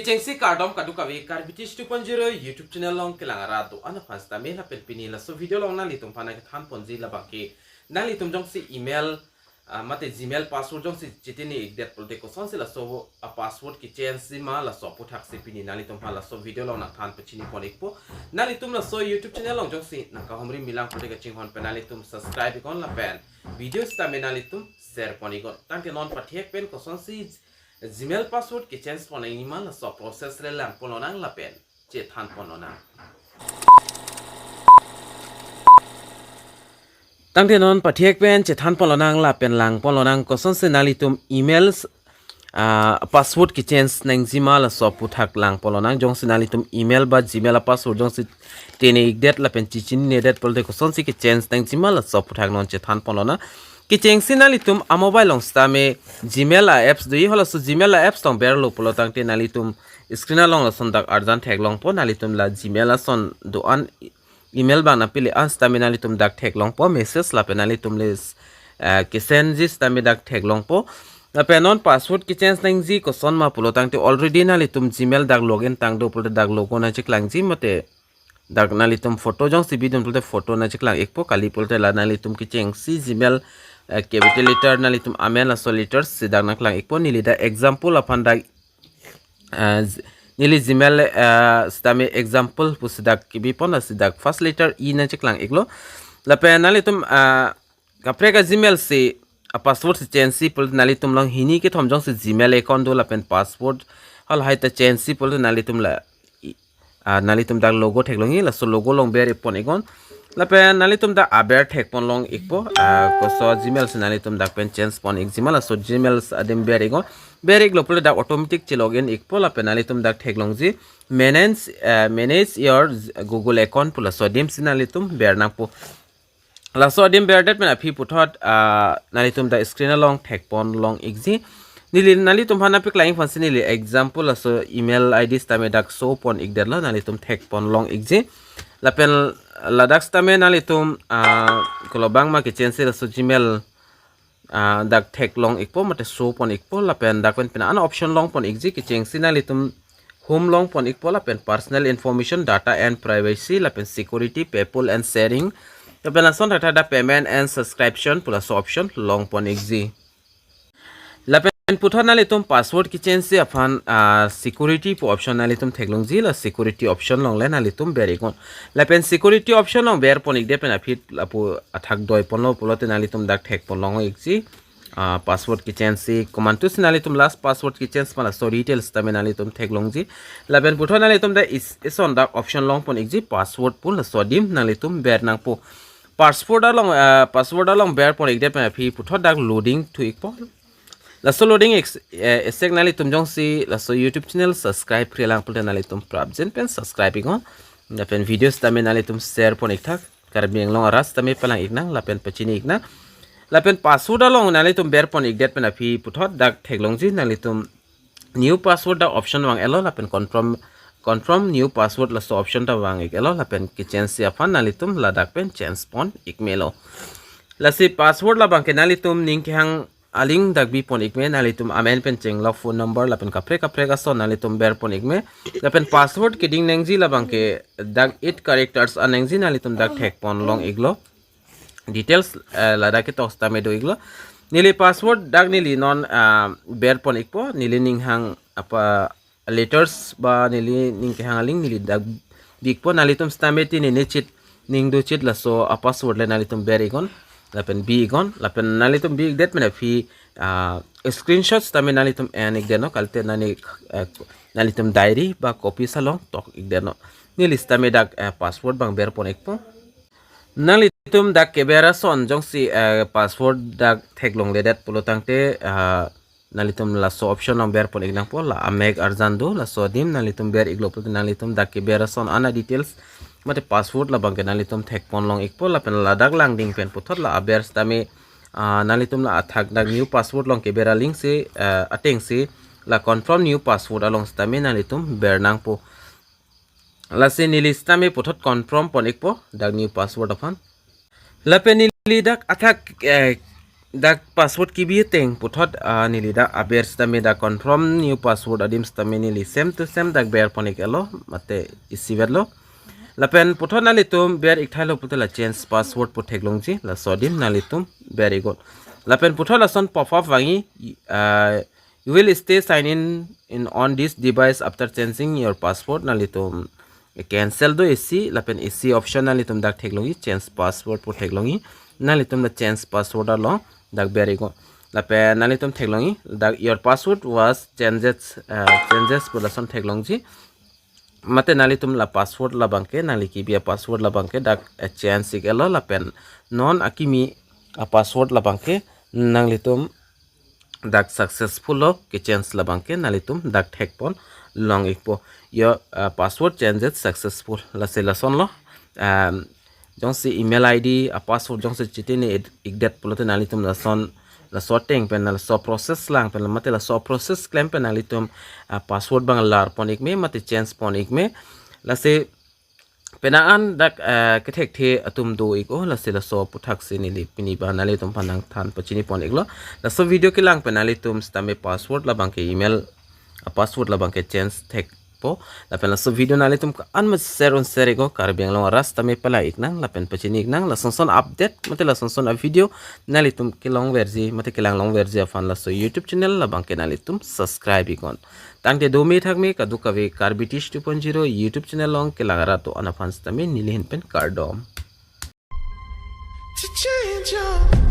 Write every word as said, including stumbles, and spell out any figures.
Kechengsi kardom kadokave Karbi Teach two point zero YouTube channel along kelang arat do-an aphan sitame lapen pini laso video along nanglitum aphan nangkethan ponji labangke nanglitum jongsi email, ah, mate Gmail password jongsi chitini ikdet pulote kosonsi laso a password kechange ji ma laso aputhaksi pini nanglitum aphan laso video along nangthan pachini pon ikpo. Nanglitum laso YouTube channel along jongsi nangkahumri milang pulote kachinghon pen nanglitum subscribe iknon lapen video sitame nanglitum share pon iknon. Tangte non pathek pen kosonsi Gmail password kechange pon nangji ma laso process le lang pon lonang lapen chethan pon lonang. Tangte non pathek pen chethan pon lonang lapen lang pon lonang kosonsi nanglitum emails, ah, password kechange nangji ma laso aputhak lang pon lonang. Jongsi nanglitum email ba Gmail a password jongsi tene ikdet lapen chichinine det pulote kosonsi kechange nangji ma laso aputhak non chethan pon lonang. Kechengsi nanglitum a mobile along sitame Gmail a apps do-i, halaso Gmail a apps along berlo pulo tangte nanglitum screen along lason dak arjan theklongpo, nanglitum la Gmail ason do-an email bang nangpile an sitame nanglitum dak theklongpo message lapen nanglitum le, eh, kesend ji sitame dak theklongpo. Lapen non password kechange nangji koson ma pulo tangte already nanglitum Gmail dak login tang do pulote dak logo nangcheklangji mate dak nanglitum photo jongsi bidun pulote photo nangcheklang ikpo, kali pulote la nanglitum kechengsi Gmail, eh, capital letter nanglitum amen laso letters si dak nangklang ikpo. Neli dak example aphan dak, eh, neli Gmail, eh, sitame example pusi dak kebi pon, lasi dak first letter E nangcheklang iklo. Lapen nanglitum, eh, kaprek a Gmail si a password si change ji pulote nanglitum along hini kethom jongsi Gmail account do lapen password halahai ta change ji pulote nanglitum la i-, ah, nanglitum dak logo theklongji, laso logo along ber pon iknon. Lapen nanglitum dak aber thek pon long ikpo, ah, koso Gmail si nanglitum dak pen change pon ikji ma laso Gmail adim ber iknon. Ber iklo pulote dak automatic che login ikpo lapen nanglitum dak theklongji manage, eh, manage your Google account pu laso adim si nanglitum ber nangpo. Laso adim berdet pen aphi puthot, ah, nanglitum dak screen along thek pon long ikji. Neli nanglitum aphan nangpeklang aphansi neli example laso email I D sitame dak show pon ikdetlo, nanglitum thek pon long ikji. Lapen ladak sitame nanglitum, ah, kolobang ma kechange si laso Gmail, ah, dak theklong ikpo mate show pon ikpo lapen dak pen pina an option long pon ikji, kechengsi nanglitum home long pon ikpo lapen personal information, data and privacy lapen security, people and sharing lapen lason thakthak dak payment and subscription pu laso option long pon ikji. Lapen puthot nanglitum password kechange ji aphan, ah, security pu option nanglitum theklongji, la security option along le nanglitum ber iknon. Lapen security option along ber pon ikdet pen aphi lapu athak doi ponlo pulote nanglitum dak thek pon long ikji. Ah, password kechange ji komantusi nanglitum last password kechange ma laso details tame nanglitum theklongji. Lapen puthot nanglitum dak is, ison dak option long pon ikji password pu laso adim nanglitum ber nangpo. Password along, ah, password along ber pon ikdet pen aphi puthot dak loading thu ikpo. Laso loading ex-, eh, esek nanglitum jongsi laso YouTube channel subscribe kre lang pulote nanglitum prapjin pen subscribe iknon. Lapen video sitame nanglitum share pon ikthak. Karbi Anglong arat sitame palang iknang lapen pachini iknang. Lapen password along nanglitum ber pon ikdet pen aphi puthot dak theklongji, nanglitum new password dak option vang iklo lapen confirm, confirm new password laso option ta vang iklo lapen kechange ji aphan nanglitum ladak pen change pon ikmelo. Lasi password labangke nanglitum ning kehang aling dak bi pon ikme, nanglitum amen pen chenglok phone number lapen kaprek kaprek ason nanglitum ber pon ikme. Lapen password keding nangji labangke dak eight characters an nangji, nanglitum dak thek pon long iklo. Details, eh, ladak ketok sitame do iklo. Neli password dak neli non, ah, ber pon ikpo, neli ning kehang apa letters ba neli ning kehang aling neli dak bi ikpo, nanglitum sitame tini ne chit ning do chit laso a password le nanglitum ber iknon lapen bi iknon, lapen nanglitum bi ikdet pen aphi, ah, screenshot sitame nanglitum en ikdet non, kalite nani, eh, nanglitum diary ba copy along tok ikdet non. Neli sitame dak, eh, password bang ber pon ikpo. Nanglitum dak keber ason jongsi, eh, password dak theklongledet pulo tangte, ah, nanglitum laso option along ber pon iknangpo, la amek arjan do, laso adim nanglitum ber iklo pulote nanglitum dak keber ason ana details mate password labangke nanglitum thek pon long ikpo, lapen ladak langding pen puthot la aber sitame, ah, nanglitum la athak dak new password along keber aling si, ah, ateng si la confirm new password along sitame nanglitum ber nangpo. Lasi neli sitame puthot confirm pon ikpo dak new password aphan. Lapen neli dak athak, eh, Dak password kebi ateng puthot, ah, neli dak aber sitame dak confirm new password adim sitame neli same to same dak ber pon-ik-etlo, mate isivetlo. Lapen puthot nanglitum ber-ik thailo puthot la change password pu theklongji, laso adim nanglitum ber-iknon. Lapen puthot lason pop up vangji, ah, "You will stay sign in, in on this device after changing your password." Nanglitum cancel do isi, lapen isi option nanglitum dak theklongji, change password pu theklongji. Nanglitum la change password along dak ber-iknon. Lapen nanglitum theklongji dak "Your password was changed," ah, changes pu lason theklongji. Mate nanglitum la password labangke, nangli kebi a password labangke dak, eh, change-ik-etlo, lapen non akimi a password labangke nanglitum dak successful lo, ke change labangke nanglitum dak thek pon long-ikpo. "Your, ah, password changes successful." Lasi lasonlo. Um, jongsi email I D a password jongsi chitini ed-, ikdet pulote nanglitum lason, laso ateng pen, laso process lang pen, mate laso process klem pen nanglitum, ah, password abang lar pon-ik me, mate change pon-ik me. Lasi penang an dak, ah, kethekthe atum do-ik-o, lasi laso aputhaksi neli pini abang nanglitum aphan nangthan pachini pon-iklo. Laso video kelang pen nanglitum sitame password labangke, email a password labangke change thekpo. Lapen laso video nanglitum ko-an ma share un share-iknon, Karbi Anglong arat sitame pala-iknang, lapen pachini-iknang, lasonson update mate lasonson a video nanglitum kelong verji mate kelang long verji aphan laso YouTube channel labangke nanglitum subscribe-iknon. Tangte dome thakme kadokave Karbi Teach two point zero YouTube channel along kelang arat do-an aphan sitame neli ahin pen kardom. To change your